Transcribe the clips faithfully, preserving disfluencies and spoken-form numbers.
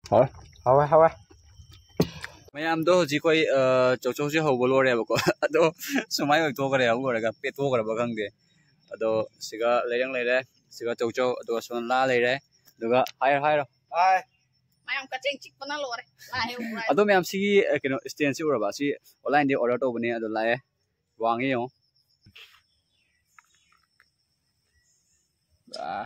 ꯍꯥꯎꯔꯦ꯫ ꯍꯥꯎꯋꯦ, ꯍꯥꯎꯋꯦ꯫ ꯃꯌꯥꯝꯗꯣ ꯍꯧꯖꯤꯛ ꯑꯩꯈꯣꯏ, ꯑ, ꯆꯧꯆꯧꯁꯦ ꯍꯧꯕ ꯂꯣꯏꯔꯦꯕꯀꯣ꯫ ꯑꯗꯣ ꯁꯨꯃꯥꯏꯅ ꯑꯣꯏꯊꯣꯛꯈ꯭ꯔꯦ, ꯍꯧꯕ ꯂꯣꯏꯔꯒ ꯄꯦꯠꯊꯣꯛꯈ꯭ꯔꯕ ꯈꯪꯗꯦ꯫ ꯑꯗꯣ ꯁꯤꯒ ꯂꯩꯔꯪ ꯂꯩꯔꯦ, ꯁꯤꯒ ꯆꯧꯆꯧ, ꯑꯗꯨꯒ ꯁꯣꯝꯗ ꯂꯥ ꯂꯩꯔꯦ꯫ ꯑꯗꯨꯒ ꯍꯥꯏꯔꯣ, ꯍꯥꯏꯔꯣ꯫ ꯃꯌꯥꯝ ꯀꯛꯆꯦꯡ ꯆꯤꯛꯄꯅ ꯂꯣꯏꯔꯦ꯫ ꯂꯥ ꯍꯦꯛ ꯎꯕ꯭ꯔꯥ? ꯑꯗꯣ ꯃꯌꯥꯝ ꯁꯤꯒꯤ, ꯑ, ꯀꯩꯅꯣ, stand ꯁꯤ ꯎꯔꯕ? ꯁꯤ online ꯗꯒꯤ order ꯇꯧꯕꯅꯦ, ꯑꯗꯣ ꯂꯥꯛꯑꯦ꯫ ꯋꯥꯡꯉꯤ ꯌꯦꯡꯉꯣ꯫ ꯑꯥ꯫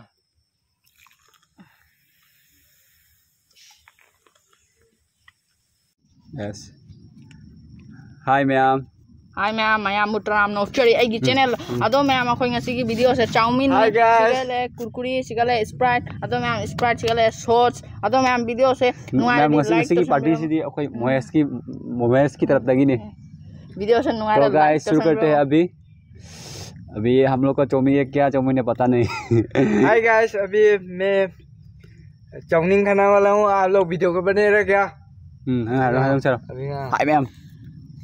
Yes. Hi ꯃꯌꯥꯝ꯫ Hi ꯃꯌꯥꯝ, ꯃꯌꯥꯝꯕꯨ ꯇꯔꯥꯝꯅ ꯑꯣꯛꯆꯔꯤ ꯑꯩꯒꯤ ꯎꯝ, channel꯫ ꯎꯝ꯫ ꯑꯗꯣ ꯃꯌꯥꯝ, ꯑꯩꯈꯣꯏ ꯉꯁꯤꯒꯤ video ꯁꯦ ꯆꯥꯎꯃꯤꯟ, hi guys꯫ ꯁꯤꯒ ꯂꯩ ꯀꯨꯔꯀꯨꯔꯤ, ꯁꯤꯒ ꯂꯩ Sprite꯫ ꯑꯗꯣ ꯃꯌꯥꯝ, Sprite ꯁꯤꯒ ꯂꯩ sauce꯫ ꯑꯗꯣ ꯃꯌꯥꯝ, video ꯁꯦ ꯎꯝ, ꯃꯌꯥꯝ, ꯅꯨꯡꯉꯥꯏꯔꯗꯤ ꯉꯁꯤ, like ꯉꯁꯤꯒꯤ ꯇꯧꯁꯟꯕꯤꯔꯝꯃꯣ꯫ Party ꯁꯤꯗꯤ ꯑꯩꯈꯣꯏ ꯃꯣꯍꯦꯁꯀꯤ, ꯃꯣꯍꯦꯁꯀꯤ ꯇꯔꯞꯇꯒꯤꯅꯤ꯫ Video ꯁꯦ ꯅꯨꯡꯉꯥꯏꯔꯗꯤ तो like guys, शुरू करते हैं तौसꯟꯕꯤꯔꯝꯃꯣ꯫ अभी। अभी हम लोग का चाउमीन ये क्या चाउमीन है, पता नहीं। Hi guys, अभी मैं चाउमीन खाने वाला हूँ, आप लोग video को बने रहो क्या? ꯎꯝ, ꯍꯥꯏꯔꯣ, ꯍꯥꯏꯔꯣ, ꯍꯥꯏꯔꯣ꯫ ꯑꯗꯨꯒ ꯍꯥꯏ ꯃꯌꯥꯝ꯫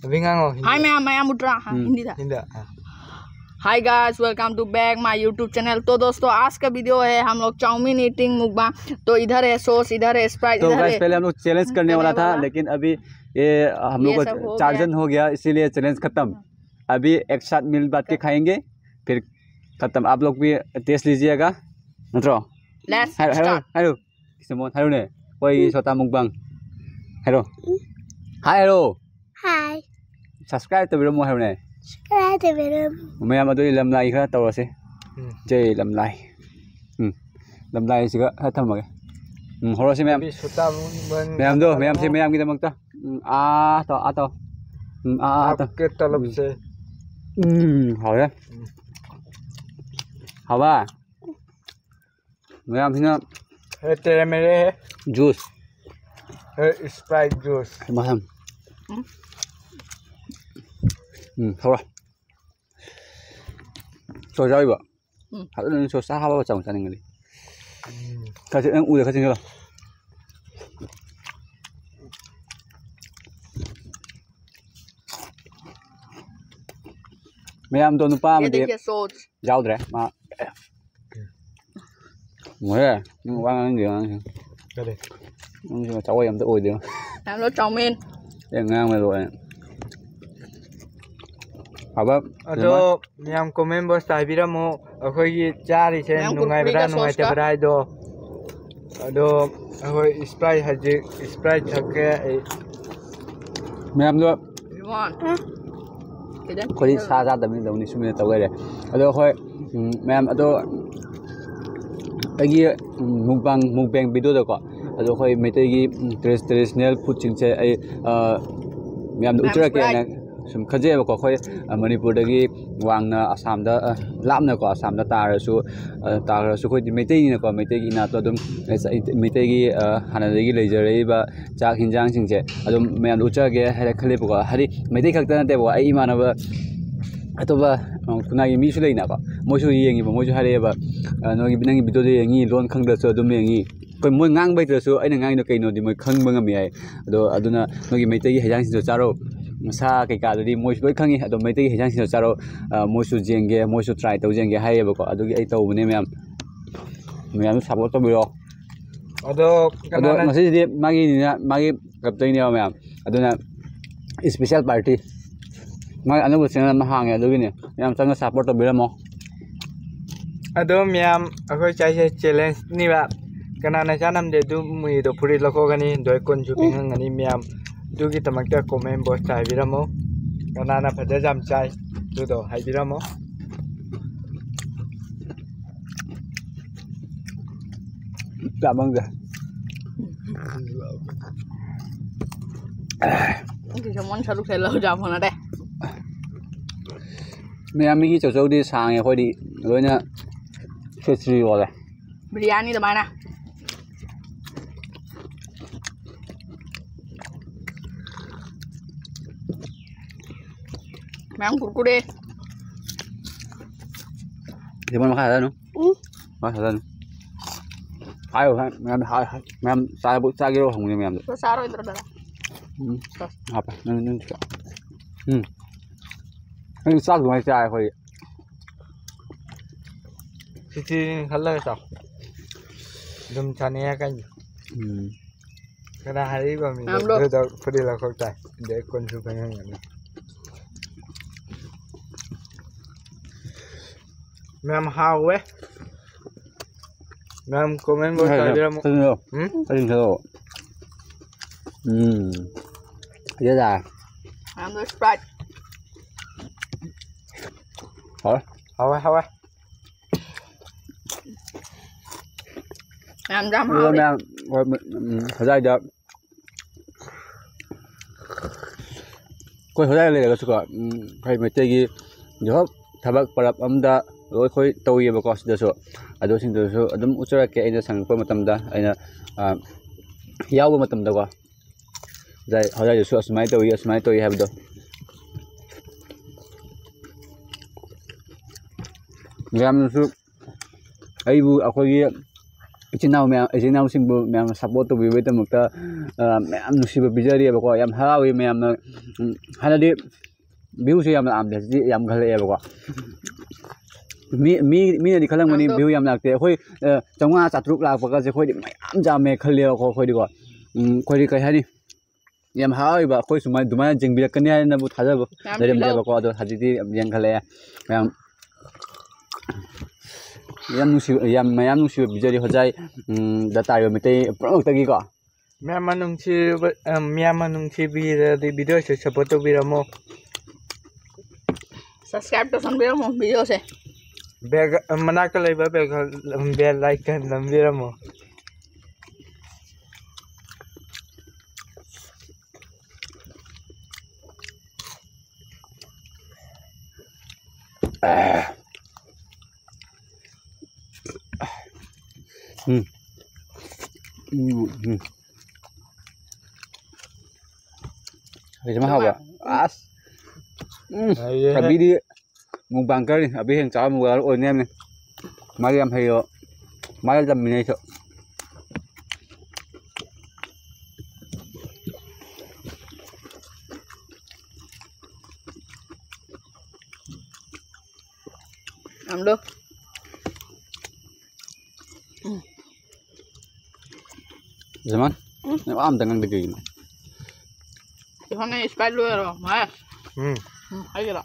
ꯑꯗꯨꯒ ꯉꯥꯡꯉꯣ, ꯍꯤꯟꯗꯤꯗ꯫ ꯍꯥꯏ ꯃꯌꯥꯝ, ꯃꯌꯥꯝ ꯎꯠꯇ꯭ꯔꯥ? ꯍꯥ, ꯎꯝ꯫ ꯍꯤꯟꯗꯤꯗ꯫ ꯍꯤꯟꯗꯤꯗ, ꯑꯥ꯫ Hi guys, welcome to back my YouTube channel। तो दोस्तों, आज का video है हम लोग चाउमीन eating mukbang। तो इधर है sauce, इधर है Sprite, तो इधर guys, है पहले हम लोग challenge करने वाला था, करने वाला। लेकिन अभी ये हम लोग ये का सब हो गया। चार जन हो गया, इसीलिए challenge खत्म। अभी एक साथ मिल बांट के खाएंगे, फिर खत्म। आप लोग भी taste लीजिएगा, मित्रों। Let's ꯍꯥꯏꯔꯣ, ꯍꯥꯏꯔꯣ, start। ꯍꯥꯏꯔꯣ꯫ ꯀ꯭ꯔꯤꯁꯅꯃꯣꯍꯟ, ꯍꯥꯏꯔꯣꯅꯦ꯫ ꯑꯩꯈꯣꯏꯒꯤ ꯁꯣꯇꯥ ꯃꯨꯛꯕꯥꯡ꯫ ꯍꯥꯏꯔꯣ꯫ ꯍꯥꯏ ꯍꯥꯏꯔꯣ꯫ Hi꯫ Subscribe ꯇꯧꯕꯤꯔꯝꯃꯣ ꯍꯥꯏꯔꯣꯅꯦ꯫ Subscribe ꯇꯧꯕꯤꯔꯝꯃꯣ꯫ ꯃꯌꯥꯝ ꯑꯗꯨꯗꯤ ꯂꯝꯂꯥꯏ ꯈꯔ ꯇꯧꯔꯁꯦ꯫ ꯎꯝ꯫ ꯖꯩ ꯂꯝꯂꯥꯏ꯫ ꯎꯝ꯫ ꯂꯝꯂꯥꯏꯁꯤꯒ ꯈꯔ ꯊꯝꯃꯒꯦ꯫ ꯎꯝ, ꯍꯧꯔꯁꯤ ꯃꯌꯥꯝ꯫ ꯑꯩꯈꯣꯏꯒꯤ ꯁꯣꯇꯥ ꯃꯨꯛꯕꯥꯡ ꯃꯌꯥꯝꯗꯣ, ꯃꯌꯥꯝꯁꯦ ꯃꯌꯥꯝꯒꯤꯗꯃꯛꯇ꯫ ꯎꯝ, ꯑꯥ ꯇꯧ, ꯑꯥ ꯇꯧ꯫ ꯎꯝ, ꯑꯥ, ꯑꯥ, ꯑꯥ ꯇꯧ꯫ आपके तरफ ꯎꯝ꯫ से। ꯎꯝ, ꯍꯥꯎꯔꯦ꯫ ꯎꯝ꯫ ꯍꯥꯎꯕ? ꯃꯌꯥꯝꯁꯤꯅ हे तेरे मेरे हे। Juice꯫ हे Sprite juice। ꯃꯁꯝ꯫ ꯎꯝ꯫ ꯎꯝ, ꯍꯥꯎꯔꯦ꯫ ꯆꯣꯏ ꯆꯥꯔꯤꯕ? ꯎꯝ꯫ ꯐꯖꯅ ꯆꯣꯏ ꯆꯥ ꯍꯥꯞꯄꯒ ꯆꯥꯃ ꯆꯥꯅꯤꯡꯉꯗꯤ꯫ ꯎꯝ꯫ ꯈꯔ ꯆꯦ-, ꯅꯪ ꯎꯗ ꯈꯔ ꯆꯦꯟꯁꯤꯜꯂꯣ꯫ ꯃꯌꯥꯝꯗꯣ ꯅꯨꯄꯥ ꯑꯃꯗꯤ ये देखिए sauce। ꯌꯥꯎꯗ꯭ꯔꯦ꯫ ꯃꯥ ꯃꯣꯏ ꯅꯪ ꯋꯥ ꯉꯥꯡꯅꯤꯡꯗꯦ ꯑꯉꯥꯡꯁꯤꯡ꯫ ꯀꯔꯤ? ꯅꯪꯁꯨ ꯆꯥꯎꯋꯥꯏ ꯑꯝꯇ ꯑꯣꯏꯗꯦ꯫ ꯃꯌꯥꯝꯗꯣ ꯆꯥꯎꯃꯦꯟ꯫ ꯑꯦ, ꯉꯥꯡꯕ ꯂꯣꯏꯔꯦ꯫ ꯐꯕ꯫ ꯑꯗꯣ ꯃꯌꯥꯝ comment box ꯇ ꯍꯥꯏꯕꯤꯔꯝꯃꯣ, ꯑꯩꯈꯣꯏꯒꯤ ꯆꯥꯔꯤꯁꯦ ꯃꯌꯥꯝ ꯅꯨꯡꯉꯥꯏꯕ꯭ꯔꯥ ꯀꯨꯔꯀꯨꯔꯦꯒ ꯅꯨꯡꯉꯥꯏꯇꯕ꯭ꯔꯥ ꯍꯥꯏꯗꯣ꯫ ꯑꯗꯣ ꯑꯩꯈꯣꯏ Sprite ꯍꯧꯖꯤꯛ Sprite ꯊꯛꯀꯦ ꯑꯩ꯫ ꯃꯌꯥꯝꯗꯣ ꯏꯕꯨꯡꯉꯣ꯫ ꯑꯩꯈꯣꯏꯗꯤ ꯁꯥ ꯆꯥꯗꯕꯅꯤꯅ ꯇꯧꯅꯤ ꯁꯨꯃꯥꯏꯅ ꯇꯧ ꯂꯩꯔꯦ꯫ ꯑꯗꯣ ꯑꯩꯈꯣꯏ, ꯎꯝ, ꯃꯌꯥꯝ ꯑꯗꯣ ꯑꯩꯒꯤ, ꯎꯝ, mukbang, mukbang video ꯗꯀꯣ, ꯑꯗꯣ ꯑꯩꯈꯣꯏ ꯃꯩꯇꯩꯒꯤ, ꯎꯝ, ꯇ꯭ꯔꯦ-, traditional food ꯁꯤꯡꯁꯦ ꯑꯩ, ꯑ, ꯃꯌꯥꯝꯗ ꯃꯌꯥꯝ ꯎꯠꯆꯔꯛꯀꯦ ꯍꯥꯏꯅ ꯁꯨꯝ ꯈꯟꯖꯩꯕꯀꯣ꯫ ꯑꯩꯈꯣꯏ, ꯑ, ꯃꯅꯤꯄꯨꯔꯗꯒꯤ ꯋꯥꯡꯅ ꯑꯁꯥꯝꯗ, ꯑ, ꯂꯥꯞꯅꯀꯣ, ꯑꯁꯥꯝꯗ ꯇꯥꯔꯁꯨ, ꯑ, ꯇꯥꯈ꯭ꯔꯁꯨ ꯑꯩꯈꯣꯏꯗꯤ ꯃꯩꯇꯩꯅꯤꯅꯀꯣ, ꯃꯩꯇꯩꯒꯤ ꯏꯅꯥꯠꯇꯣ ꯑꯗꯨꯝ, ꯑ, ꯃꯩꯇꯩꯒꯤ, ꯑ, ꯍꯥꯟꯅꯗꯒꯤ ꯂꯩꯖꯔꯛꯏꯕ ꯆꯥꯛ ꯍꯤꯟꯖꯥꯡꯁꯤꯡꯁꯦ ꯑꯗꯨꯝ ꯃꯌꯥꯝꯗ ꯎꯠꯆꯒꯦ ꯍꯥꯏꯅ ꯈꯜꯂꯤꯕꯀꯣ꯫ ꯍꯥꯏꯗꯤ ꯃꯩꯇꯩ ꯈꯛꯇ ꯅꯠꯇꯦꯕꯀꯣ, ꯑꯩ ꯏꯃꯥꯟꯅꯕ ꯑꯇꯣꯞꯄ, ꯑ, ꯈꯨꯟꯅꯥꯏꯒꯤ ꯃꯤꯁꯨ ꯂꯩꯅꯀꯣ, ꯃꯣꯏꯁꯨ ꯌꯦꯡꯉꯤꯕ, ꯃꯣꯏꯁꯨ ꯍꯥꯏꯔꯛꯑꯦꯕ, "ꯑ, ꯅꯣꯏꯒꯤ, ꯅꯪꯒꯤ video ꯗꯣ ꯌꯦꯡꯉꯤ, ꯂꯣꯟ ꯈꯪꯗ꯭ꯔꯁꯨ ꯑꯗꯨꯝ ꯌꯦꯡꯉꯤ"꯫ ꯑꯩꯈꯣꯏ ꯃꯣꯏ ꯉꯥꯡꯕ ꯍꯩꯇ꯭ꯔꯁꯨ ꯑꯩꯅ ꯉꯥꯡꯉꯤꯗꯣ ꯀꯩꯅꯣꯗꯤ ꯃꯣꯏ ꯈꯪꯕ ꯉꯝꯃꯤ ꯍꯥꯏ꯫ ꯑꯗꯣ ꯑꯗꯨꯅ ꯅꯣꯏꯒꯤ ꯃꯩꯇꯩꯒꯤ ꯍꯩꯖꯥꯡꯁꯤꯡꯗꯣ ꯆꯥꯔꯣ, ꯁꯥ ꯀꯩꯀꯥꯗꯨꯗꯤ ꯃꯣꯏꯁꯨ ꯂꯣꯏ ꯈꯪꯉꯤ꯫ ꯑꯗꯣ ꯃꯩꯇꯩꯒꯤ ꯍꯩꯖꯥꯡꯁꯤꯡꯗꯣ ꯆꯥꯔꯣ, ꯑ, ꯃꯣꯏꯁꯨ ꯌꯦꯡꯒꯦ, ꯃꯣꯏꯁꯨ try ꯇꯧ ꯌꯦꯡꯒꯦ ꯍꯥꯏꯌꯦꯕꯀꯣ꯫ ꯑꯗꯨꯒꯤ ꯑꯩ ꯇꯧꯕꯅꯦ ꯃꯌꯥꯝ꯫ ꯃꯌꯥꯝꯁꯨ support ꯇꯧꯕꯤꯔꯣ꯫ ꯑꯗꯣ ꯑꯗꯣ ꯀꯅꯥꯅ ꯉꯁꯤꯁꯤꯗꯤ ꯃꯥꯒꯤꯅꯤꯅ, ꯃꯥꯒꯤ ꯀꯞꯇꯣꯏꯅꯦꯕ ꯃꯌꯥꯝ꯫ ꯑꯗꯨꯅ special party꯫ ꯃꯥꯒꯤ ꯑꯅꯧꯕ channel ꯑꯃ ꯍꯥꯡꯉꯦ, ꯑꯗꯨꯒꯤꯅꯦ꯫ ꯃꯌꯥꯝ ꯆꯪꯉ support ꯇꯧꯕꯤꯔꯝꯃꯣ꯫ ꯑꯗꯣ ꯃꯌꯥꯝ, ꯑꯩꯈꯣꯏ ꯆꯥꯏꯁꯦ challenge ꯅꯤꯕ꯫ ꯀꯅꯥꯅ ꯆꯥ ꯉꯝꯗꯦ ꯑꯗꯨ ꯃꯨꯏꯗꯣ ꯐꯨꯔꯤꯠ ꯂꯧꯊꯣꯛꯀꯅꯤ, ꯗꯣꯏ ꯀꯨꯟꯁꯨ ꯄꯤꯍꯟꯒꯅꯤ ꯃꯌꯥꯝ꯫ ꯑꯗꯨꯒꯤꯗꯃꯛꯇ comment box ꯇ ꯍꯥꯏꯕꯤꯔꯝꯃꯣ꯫ ꯀꯅꯥꯅ ꯐꯖ ꯌꯥꯝ ꯆꯥꯏ ꯑꯗꯨꯗꯣ ꯍꯥꯏꯕꯤꯔꯝꯃꯣ꯫ ꯆꯥꯃꯪꯗꯦ꯫ ꯁꯤꯁꯦ ꯃꯣꯟ ꯁꯔꯨꯛꯁꯦ ꯂꯧ ꯆꯥ ꯐꯪꯅꯗꯦ꯫ ꯃꯌꯥꯝ ꯃꯤꯒꯤ ꯆꯧꯆꯧꯗꯤ ꯁꯥꯡꯉꯦ, ꯑꯩꯈꯣꯏꯗꯤ ꯂꯣꯏꯅ ꯈꯦꯆ꯭ꯔꯤ ꯑꯣꯜꯂꯦ꯫ ꯕꯤꯔꯌꯥꯅꯤ ꯑꯗꯨꯃꯥꯏꯅ꯫ ꯃꯌꯥꯝ ꯀꯨꯔꯀꯨꯔꯦ꯫ ꯂꯦꯃꯟ ꯃꯈꯥ ꯊꯥꯗꯅꯨ꯫ ꯎꯝ꯫ ꯃꯈꯥ ꯊꯥꯗꯅꯨ꯫ ꯍꯥꯏꯌꯣ, ꯍꯥꯏ, ꯃꯌꯥꯝ ꯍꯥꯏ, ꯍꯥꯏ, ꯃꯌꯥꯝ ꯆꯥꯕ, ꯆꯥꯒꯦꯔꯣ ꯍꯪꯕꯅꯦ ꯃꯌꯥꯝꯗꯣ꯫ ꯆꯥꯔꯣꯏꯗ꯭ꯔꯣ ꯗꯥꯗꯥ? ꯎꯝ꯫ ꯍꯥꯞꯄꯦ꯫ ꯅꯪ, ꯅꯪ ꯆꯥ-, ꯎꯝ꯫ ꯑꯩ ꯆꯥꯛ ꯑꯗꯨꯃꯥꯏꯅ ꯆꯥꯏ ꯑꯩꯈꯣꯏꯗꯤ꯫ ꯈꯦꯆ꯭ꯔꯤꯅꯤ ꯈꯜꯂꯒ ꯆꯥꯎ꯫ ꯑꯗꯨꯝ ꯆꯥꯅꯤꯡꯉꯛꯀꯅꯤ꯫ ꯎꯝ꯫ ꯀꯅꯥ ꯍꯥꯏꯔꯛꯏꯕ ꯃꯤꯅꯣ? ꯃꯌꯥꯝꯗꯣ꯫ ꯑꯗꯨꯗ ꯐꯨꯔꯤꯠ ꯂꯧꯊꯣꯛ ꯇꯥꯏ꯫ ꯑꯗꯩ ꯀꯣꯟꯁꯨ ꯐꯦꯡꯉꯝꯒꯅꯤ꯫ ꯃꯌꯥꯝ ꯍꯥꯎꯋꯦ꯫ ꯃꯌꯥꯝ comment box ꯍꯣꯏ, ꯍꯣꯏ꯫ ꯇꯥꯕꯤꯔꯝꯃꯣ꯫ ꯀꯔꯤꯅꯣ? ꯎꯝ? ꯀꯔꯤꯅꯣ? ꯎꯝ꯫ ꯁꯤꯗ ꯇꯥꯔꯦ꯫ ꯃꯌꯥꯝꯗꯣ Sprite꯫ ꯍꯥꯎꯋꯦ꯫ ꯍꯥꯎꯋꯦ, ꯍꯥꯎꯋꯦ꯫ ꯃꯌꯥꯝꯗꯣ ꯌꯥꯝ ꯑꯗꯨꯒ ꯍꯥꯎꯋꯦ꯫ ꯃꯌꯥꯝ, ꯍꯣꯏ, ꯎꯝ, ꯍꯣꯖꯥꯏꯗ ꯑꯩꯈꯣꯏ ꯍꯣꯖꯥꯏ ꯂꯩꯔꯒꯁꯨꯀꯣ, ꯎꯝ, ꯑꯩꯈꯣꯏ ꯃꯩꯇꯩꯒꯤ ꯖꯣꯕ ꯊꯕꯛ ꯄꯔꯞ ꯑꯝꯗ ꯂꯣꯏ ꯑꯩꯈꯣꯏ ꯇꯧꯏꯌꯦꯕꯀꯣ ꯁꯤꯗꯁꯨ꯫ ꯑꯗꯨꯁꯤꯡꯗꯨꯁꯨ ꯑꯗꯨꯝ ꯎꯠꯆꯔꯛꯀꯦ ꯑꯩꯅ ꯁꯪꯉꯛꯄ ꯃꯇꯝꯗ, ꯑꯩꯅ, ꯑ, ꯌꯥꯎꯕ ꯃꯇꯝꯗꯀꯣ꯫ ꯍꯣꯖꯥꯏ, ꯍꯣꯖꯥꯏꯗꯁꯨ ꯑꯁꯨꯃꯥꯏꯅ ꯇꯧꯏ, ꯑꯁꯨꯃꯥꯏꯅ ꯇꯧꯏ ꯍꯥꯏꯕꯗꯣ꯫ ꯃꯌꯥꯝꯅꯁꯨ ꯑꯩꯕꯨ, ꯑꯩꯈꯣꯏꯒꯤ ꯏꯆꯤꯟ ꯏꯅꯥꯎ ꯃꯌꯥꯝ, ꯏꯆꯤꯟ ꯏꯅꯥꯎꯁꯤꯡꯕꯨ ꯃꯌꯥꯝꯅ support ꯇꯧꯕꯤꯕꯒꯤꯗꯃꯛꯇ, ꯑ, ꯃꯌꯥꯝ ꯅꯨꯡꯁꯤꯕ ꯄꯤꯖꯔꯤꯑꯕꯀꯣ꯫ ꯌꯥꯝ ꯍꯔꯥꯎꯏ ꯃꯌꯥꯝꯅ꯫ ꯎꯝ, ꯍꯥꯏꯅꯗꯤ view ꯁꯦ ꯌꯥꯝ ꯂꯥꯛꯑꯝꯗꯦ, ꯍꯧꯖꯤꯛꯇꯤ ꯌꯥꯝꯈꯠꯂꯛꯑꯦꯕꯀꯣ꯫ ꯃꯤ, ꯃꯤ, ꯃꯤꯅꯗꯤ ꯈꯜꯂꯝꯒꯅꯤ ꯑꯗꯣ view ꯌꯥꯝ ꯂꯥꯛꯇꯦ꯫ ꯑꯩꯈꯣꯏ, ꯑ, ꯆꯥꯝꯃꯉꯥ ꯆꯥꯇ꯭ꯔꯨꯛ ꯂꯥꯛꯄꯒꯁꯦ ꯑꯩꯈꯣꯏꯗꯤ ꯃꯌꯥꯝ ꯌꯥꯝꯃꯦ ꯈꯜꯂꯦꯕꯀꯣ ꯑꯩꯈꯣꯏꯗꯤꯀꯣ꯫ ꯎꯝ, ꯑꯩꯈꯣꯏꯗꯤ ꯀꯩ ꯍꯥꯏꯅꯤ? ꯌꯥꯝ ꯍꯔꯥꯎꯏꯕ꯫ ꯑꯩꯈꯣꯏ ꯁꯨꯃꯥꯏꯅ, ꯑꯗꯨꯃꯥꯏꯅ ꯌꯦꯡꯕꯤꯔꯛꯀꯅꯤ ꯍꯥꯏꯅꯕꯨ ꯊꯥꯖꯕ ꯌꯥꯝ ꯂꯩꯔꯝꯗꯦꯕꯀꯣ꯫ ꯑꯗꯣ ꯍꯧꯖꯤꯛꯇꯤ ꯌꯥꯝ ꯌꯦꯡꯈꯠꯂꯛꯑꯦ꯫ ꯃꯌꯥꯝ, ꯌꯥꯝ ꯅꯨꯡꯁꯤꯕ, ꯌꯥꯝ, ꯃꯌꯥꯝ ꯅꯨꯡꯁꯤꯕ ꯄꯤꯖꯔꯤ ꯍꯣꯖꯥꯏ, ꯎꯝ, ꯗ ꯇꯥꯔꯤꯕ ꯃꯩꯇꯩ ꯄꯨꯝꯅꯃꯛꯇꯒꯤꯀꯣ꯫ ꯃꯌꯥꯝꯅ ꯅꯨꯡꯁꯤꯕ-, ꯑ, ꯃꯌꯥꯝꯅ ꯅꯨꯡꯁꯤꯕꯤꯔꯗꯤ video ꯁꯦ support ꯇꯧꯕꯤꯔꯝꯃꯣ꯫ Subscribe ꯇꯧꯁꯟꯕꯤꯔꯝꯃꯣ video ꯁꯦ꯫ Bell, ꯑ, ꯃꯅꯥꯛꯇ ꯂꯩꯕ bell, bell icon ꯅꯝꯕꯤꯔꯝꯃꯣ꯫ ꯎꯝ꯫ ꯎꯝ, ꯎꯝ꯫ ꯍꯥꯎꯕ꯭ꯔꯥ? ꯑꯁ꯫ ꯎꯝ꯫ ꯍꯩꯌꯦ꯫ ꯑꯕꯤꯗꯤ mukbanger ꯅꯤ꯫ ꯑꯕꯤ ꯍꯌꯦꯡ ꯆꯥꯕ mukbanger ꯑꯣꯏꯅꯤ ꯍꯥꯏꯕꯅꯤ꯫ ꯃꯥꯗꯤ ꯌꯥꯝ ꯍꯩꯌꯦꯕ꯫ ꯃꯥꯒ ꯇꯝꯃꯤꯟꯅꯩ ꯑꯩꯁꯨ꯫ ꯌꯥꯝ ꯂꯨ꯫ ꯖꯃꯥꯟ꯫ ꯅꯪ ꯋꯥ ꯑꯝꯇ ꯉꯥꯡꯗꯦ ꯀꯩꯒꯤꯅꯣ? ꯏꯍꯣꯅꯦ ꯏꯁꯄꯥꯏꯠ ꯂꯣꯏꯔꯣ, ꯃꯥ꯫ ꯎꯝ꯫ ꯎꯝ, ꯍꯥꯏꯒꯦꯔꯣ?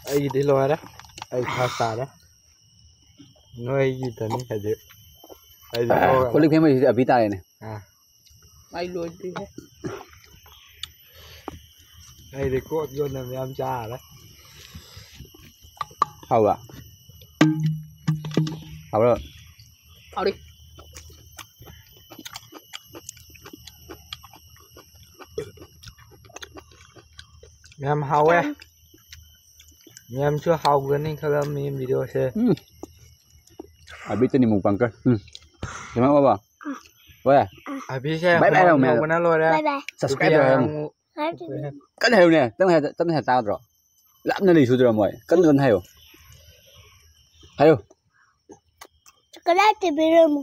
ꯑꯩꯒꯤꯗꯤ ꯂꯣꯏꯔꯦ꯫ ꯑꯩ ꯐꯥꯁ ꯇꯥꯔꯦ꯫ ꯅꯣꯏꯒꯤꯗꯅꯤ ꯍꯧꯖꯤꯛ꯫ ꯑꯩꯗꯤ ꯀꯣꯜ ꯂꯤꯛ ꯐꯦꯡꯕꯩꯁꯤꯗꯤ ꯑꯕꯤ ꯇꯥꯔꯦꯅꯦ꯫ ꯑꯥ꯫ ꯑꯩ ꯂꯣꯏꯗ꯭ꯔꯤꯍꯦ꯫ ꯑꯩꯗꯤ ꯀꯣꯠ ꯌꯣꯟꯅ ꯃꯌꯥꯝ ꯆꯥꯔꯦ꯫ ꯍꯥꯎꯕ꯭ꯔꯥ? ꯍꯥꯎꯕ꯭ꯔꯥ? ꯍꯥꯎꯔꯤ꯫ ꯌꯥꯝ ꯍꯥꯎꯋꯦ꯫ ꯃꯌꯥꯝꯁꯨ ꯍꯥꯎꯒꯅꯤ ꯈꯜꯂꯝꯃꯤ video ꯁꯦ꯫ ꯎꯝ꯫ ꯑꯕꯤꯇꯅꯤ ꯃꯨꯛꯕꯥꯡꯀꯔ꯫ ꯎꯝ꯫ ꯀꯩꯅꯣ ꯕꯕꯥ? ꯍꯣꯏ꯫ ꯑꯕꯤꯁꯦ ꯕꯥꯏ ꯕꯥꯏ ꯍꯨꯃꯥꯡ ꯍꯥꯏꯔꯣ, ꯃꯌꯥꯝ꯫ ꯁꯧꯕꯅ ꯂꯣꯏꯔꯦ꯫ Bye bye꯫ Subscribe ꯇꯧꯔꯣ꯫ ꯍꯥꯏꯔꯝꯃꯨ꯫ ꯀꯟꯅ ꯍꯥꯏꯌꯨꯅꯦ꯫ ꯇꯞꯅ ꯍꯥꯏ-, ꯇꯞꯅ ꯍꯥꯏ ꯇꯥꯗ꯭ꯔꯣ? ꯂꯥꯞꯅ ꯂꯩ ꯁꯨꯗ꯭ꯔꯣ ꯃꯣꯏ? ꯀꯟꯅ ꯀꯟꯅ ꯍꯥꯏꯌꯣ꯫ ꯍꯥꯏꯌꯣ꯫ Subscribe ꯇꯧꯕꯤꯔꯝꯃꯨ꯫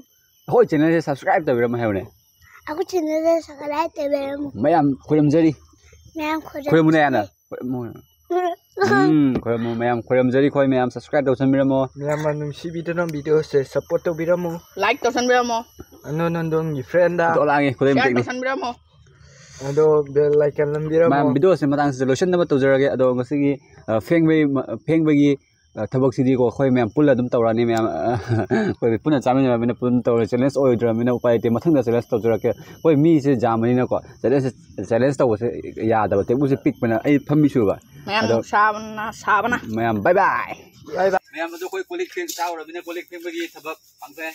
ꯑꯩꯈꯣꯏ channel ꯁꯦ subscribe ꯇꯧꯕꯤꯔꯝꯃꯨ ꯍꯥꯏꯌꯨꯅꯦ꯫ ꯑꯩꯈꯣꯏ channel ꯁꯦ subscribe ꯇꯧꯕꯤꯔꯝꯃꯨ꯫ ꯃꯌꯥꯝ ꯈꯨꯔꯨꯝꯖꯔꯤ꯫ ꯃꯌꯥꯝ ꯈꯨꯔꯨꯝ-, ꯈꯨꯔꯨꯝꯃꯨꯅꯦ ꯍꯥꯟꯅ꯫ ꯈꯨꯔꯨꯝꯃꯨ꯫ ꯎꯝ, ꯈꯨꯔꯨꯝꯃꯨ ꯃꯌꯥꯝ, ꯈꯨꯔꯨꯝꯖꯔꯤ ꯑꯩꯈꯣꯏ ꯃꯌꯥꯝ, subscribe ꯇꯧꯁꯟꯕꯤꯔꯝꯃꯣ꯫ ꯃꯌꯥꯝꯅ ꯅꯨꯡꯁꯤꯕꯤꯗꯨꯅ video ꯁꯦ support ꯇꯧꯕꯤꯔꯝꯃꯨ꯫ Like ꯇꯧꯁꯟꯕꯤꯔꯝꯃꯣ꯫ ꯑꯗꯣ ꯅꯪꯗꯣꯝꯒꯤ friend ꯗ ꯇꯣꯂꯥꯡꯉꯦ, ꯈꯨꯗꯩ share ꯃꯇꯦꯛꯅꯤ꯫ ꯇꯧꯁꯟꯕꯤꯔꯝꯃꯣ꯫ ꯑꯗꯣ bell icon ꯅꯝꯕꯤꯔꯝꯃꯣ꯫ ꯃꯌꯥꯝ video ꯁꯦ ꯃꯇꯥꯡꯁꯤꯗ ꯂꯣꯏꯁꯤꯟꯅꯕ ꯇꯧꯖꯔꯒꯦ꯫ ꯑꯗꯣ ꯉꯁꯤꯒꯤ, ꯑ, ꯐꯦꯡꯕꯒꯤ ꯃ-, ꯐꯦꯡꯕꯒꯤ, ꯑ, ꯊꯕꯛꯁꯤꯗꯤꯀꯣ ꯑꯩꯈꯣꯏ ꯃꯌꯥꯝ ꯄꯨꯜꯂ ꯑꯗꯨꯝ ꯇꯧꯔꯛꯑꯅꯤ ꯃꯌꯥꯝ꯫ ꯑꯩꯈꯣꯏ ꯄꯨꯟꯅ ꯆꯥꯃꯤꯟꯅꯔꯕꯅꯤꯅ ꯄꯨꯟꯅ ꯇꯧꯔꯦ꯫ Challenge ꯑꯣꯏꯗ꯭ꯔꯕꯅꯤꯅ ꯎꯄꯥꯏ ꯂꯩꯇꯦ꯫ ꯃꯊꯪꯗ challenge ꯇꯧꯖꯔꯛꯀꯦ꯫ ꯑꯩꯈꯣꯏ ꯃꯤꯁꯦ ꯌꯥꯝꯕꯅꯤꯅꯀꯣ challenge, challenge ꯇꯧꯕꯁꯦ ꯌꯥꯗꯕ꯫ ꯇꯦꯡꯀꯣꯠꯁꯦ ꯄꯤꯛꯄꯅ ꯑꯩ ꯐꯝꯃꯤ ꯁꯨꯕ꯫ ꯃꯌꯥꯝ ꯑꯗꯣ ꯁꯥꯕꯅ, ꯁꯥꯕꯅ꯫ ꯃꯌꯥꯝ bye bye꯫ Bye bye꯫ ꯃꯌꯥꯝ ꯑꯗꯨ ꯑꯩꯈꯣꯏ ꯀꯣꯜ ꯂꯤꯛ ꯐꯦꯡ ꯆꯥꯎꯔꯕꯅꯤꯅ ꯀꯣꯜ ꯂꯤꯛ ꯐꯦꯡꯕꯒꯤ ꯊꯕꯛ ꯄꯥꯡꯊꯣꯛꯑꯦ꯫